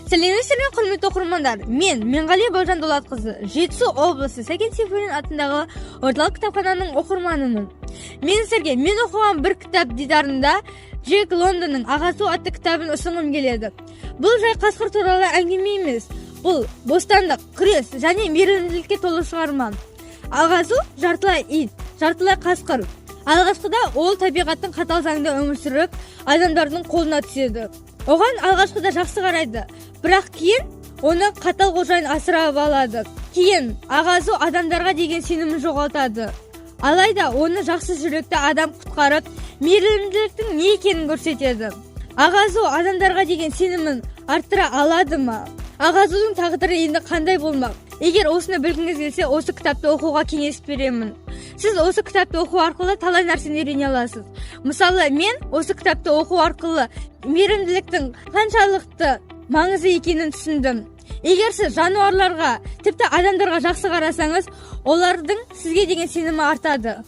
Сәлеметсіздер ме, құрметті оқырмандар! Мен Менғали Балжан Дулатқызы, Жетісу облысы Сәкен Сейфуллин атындағы орталық кітапхананың оқырманымын. Мен сіздерге мен оқыған бір кітап дидарында Джек Лондонның «Ағасу» атты кітабын ұсынғым келеді. Бұл жай қасқыр туралы әңгіме емес, бұл бостандық, күрес және мейірімділікке толы шығарма. Ағасу жартылай ит, жартылай қасқыр. Алғашқыда ол табиғаттың қатал заңында өмір сүріп, адамдардың қолына түседі. Оған алғашқыда жақсы қарайды, бірақ кейін оны қатал қожайын асырап алады. Кейін Ағазу адамдарға деген сенімін жоғалтады. Алайда оны жақсы жүректі адам құтқарып, мейірімділіктің не екенін көрсетеді. Ағазу адамдарға деген сенімін арттыра алады ма? Ағазудың тағдыры енді қандай болмақ? Егер осыны білгіңіз келсе, осы кітапты оқуға кеңес беремін. Сіз осы кітапты оқу арқылы талай нәрсені үйрене аласыз. Мысалы, мен осы кітапты оқу арқылы мейірімділіктің қаншалықты маңызды екенін түсіндім. Егер сіз жануарларға, тіпті адамдарға жақсы қарасаңыз, олардың сізге деген сенімі артады.